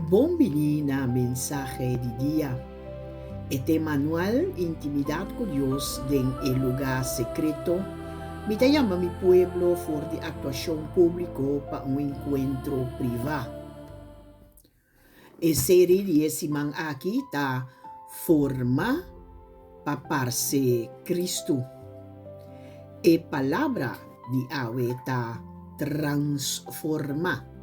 Bon bini na Mensahe di Dia. E tema anual Intimidat ku Dios den e Lugá Sekreto. Mi ta yama mi pueblo for di aktuashon públiko pa un enkuentro privá. E seri di e siman aki ta Forma pa Parse Kristu. E palabra di awe ta transformá.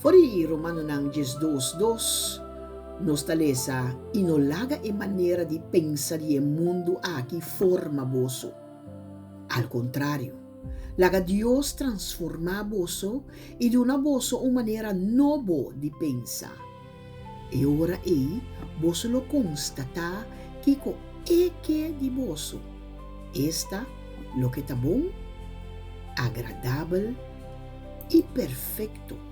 For di Romanonan 12 dos, nos ta lesa, I no laga e manera di pensa di e mundu aki forma boso. Al kontrario, laga Dios transformá boso i duna boso un manera nobo di pensa. E ora ei boso lo konstatá kiko E ke di boso, esta loke ta bon, agradabel i perfekto.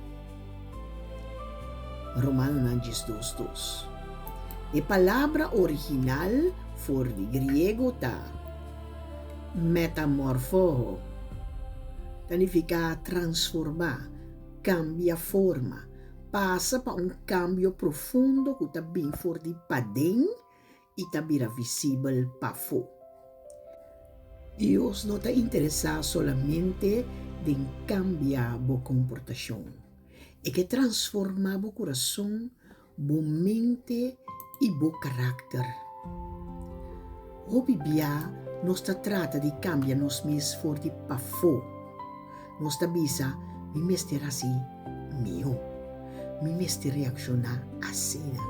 Romanonan 12 dos. E palabra original for di griego ta metamorfoo, ta nifiká transformá, kambia forma, pasa pa un kambio profundo ku ta bin for di paden i ta bira visibel pafó. Dios no ta interesá solamente den kambia bo komportashon. E ke transformá bo kurason, bo mente i bo karakter. Hopi bia nos ta trata di kambia nos mes for di pafó. Nos ta bisa, Mi mester hasi mihó. Mi mester reakshoná asina.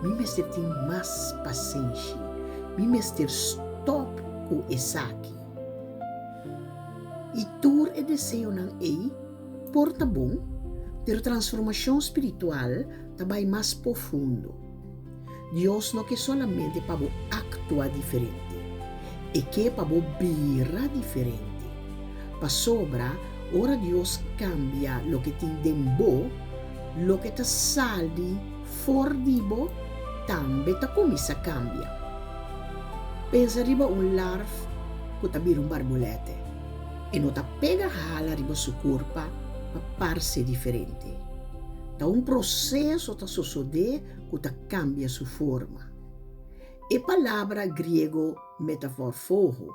Mi mester tin mas pasenshi. Mi mester stòp ku esaki. I tur e deseonan ei por ta bon, pero transformashon spiritual ta bai mas profundo. Dios no ke solamente pa bo aktua diferente, e ke pa bo bira diferente. Pasobra ora Dios kambia loke tin den bo, loke ta sali for di bo tambe ta kuminsá kambia. Pensa riba un larf ku ta bira un barbulètè. E no ta pega hala riba su kurpa pa parse diferente. Ta un proseso ta sosodé ku ta kambia su forma. E palabra griego metaforfoho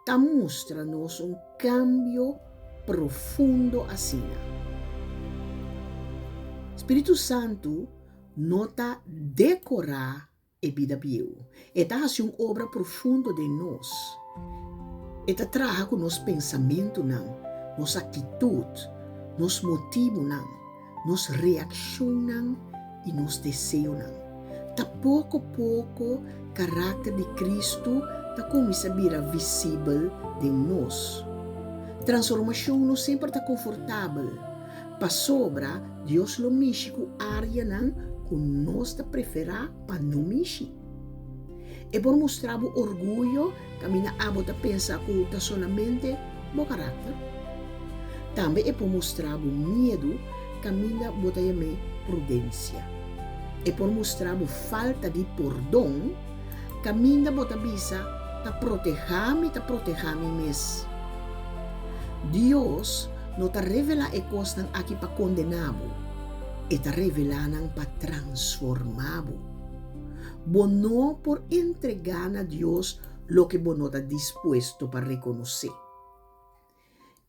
ta mustra nos un kambio profundo asina. Spiritu Santu no ta dekorá e bida bieu. E ta hasi un obra profundo den nos. E ta traha ku nos pensamentunan, nos aktitut, nos motibunan, nos reakshonnan i nos deseonan. Ta poko poko karakter di Kristu ta kuminsá bira visibel den nos. Transformashon no semper ta konfortabel, pasobra Dios lo mishi ku áreanan ku nos ta preferá pa no mishi. E por mustra bo orguyo kaminda abo ta pensa ku ta solamente bo karakter. Tambe e por mustra bo miedu kaminda bo ta yam'é prudensia. E por mustra bo falta di pordon kaminda bo ta bisa ta protehá mi ta protehá mi mes. Dios no ta revelá e kosnan aki pa kondená bo, e ta revelá nan pa transformá bo. Bo no por entregá na Dios loke bo no ta dispuesto pa rekonosé.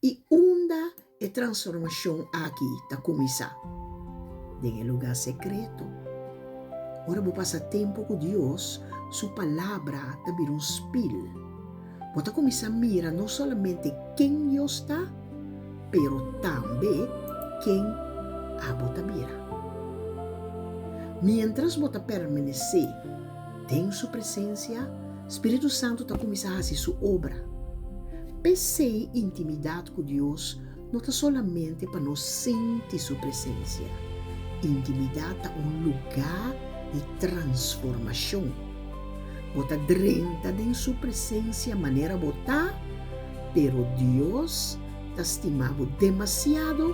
I unda e transformashon aki ta kuminsá? Den e lugá sekreto. Ora bo pasa tempu ku Dios, su Palabra ta bira un spil. Bo ta kuminsá mira no solamente ken Dios ta, pero tambe ken abo ta bira. Miéntras bo ta permanesé den su presensia, Spiritu Santu ta kuminsá hasi su obra. P'esei intimidat ku Dios no ta solamente pa nos sinti su presensia. Intimidat ta un lugá di transformashon. Bo ta drenta den su presensia manera bo ta, pero Dios ta stima bo demasiado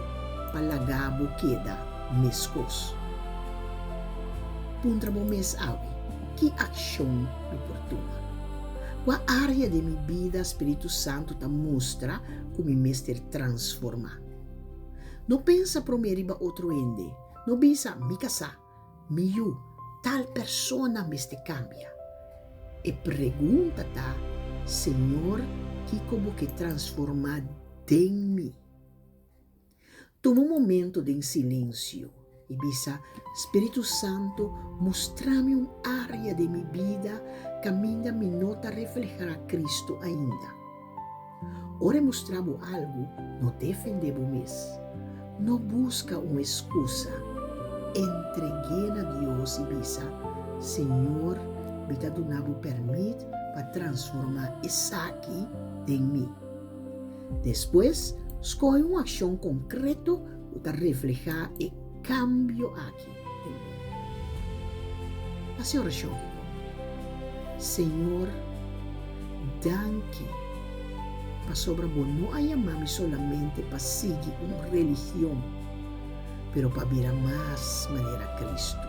pa laga bo keda meskos. Puntra bo mes awe, Ki akshon mi por tuma? Kua área den mi bida spiritu santu ta mustra ku mi mester transformá? No pensa promé riba otro hende. No bisa, Mi kasá, mi yu, tal persona mester kambia. E pregunta ta, Señor, kiko bo ke transformá den mi? Tuma un momento den silensio i bisa, Spiritu Santu, mustra mi un área den mi bida kaminda mi no ta reflehá Kristu ainda. Ora e mustra bo algu, no defendé bo mes. No buska un eskusa. Entreg'é na Dios i bisa, Señor, mi ta duna bo pèrmit pa transformá esaki den mi. Despues, skohe un akshon konkreto ku ta reflehá e kambio aki den bo. Hasi orashon ku bo. Señor, danki pasobra bo no a yama mi solamente pa sigui un religion, pero pa bira mas manera Kristu.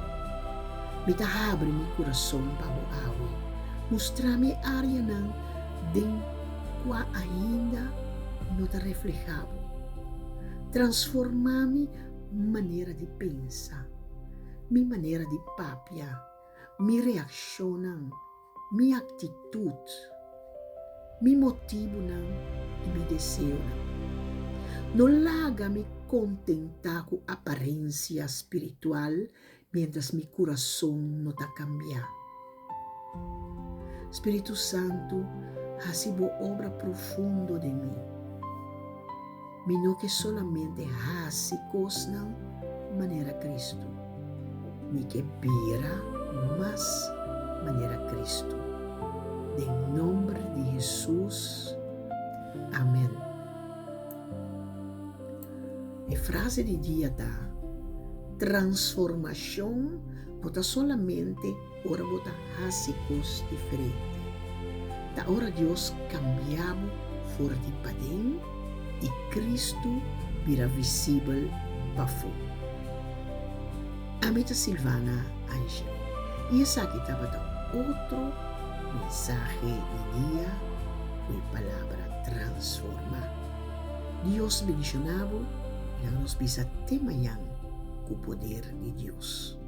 Mi ta habri mi kurason pa bo awe. Mustra mi e áreanan den kua ainda no ta reflehá bo. Transformá mi manera di pensa, mi manera di papia, mi reakshonnan, mi aktitut, mi motibunan i mi deseonan. No laga mi kontentá ku aparensia spiritual miéntras mi kurason no ta kambiá. Spiritu Santu, hasi bo obra profundo den mi. Mi no ke solamente hasi kosnan manera Kristu, mi ke bira mas manera Kristu. Den nomber di Hesus, amen. E frase di dia ta, Transformashon no ta solamente ora bo ta hasi kos diferente. Ta ora Dios kambia bo for di paden i Kristu bira visibel pafó. Ami ta Silvana Angel i esaki tabata otro mensahe di dia ku e palabra transformá. Dios bendiciona bo y laga nos bisa te mañan cu poder di Dios.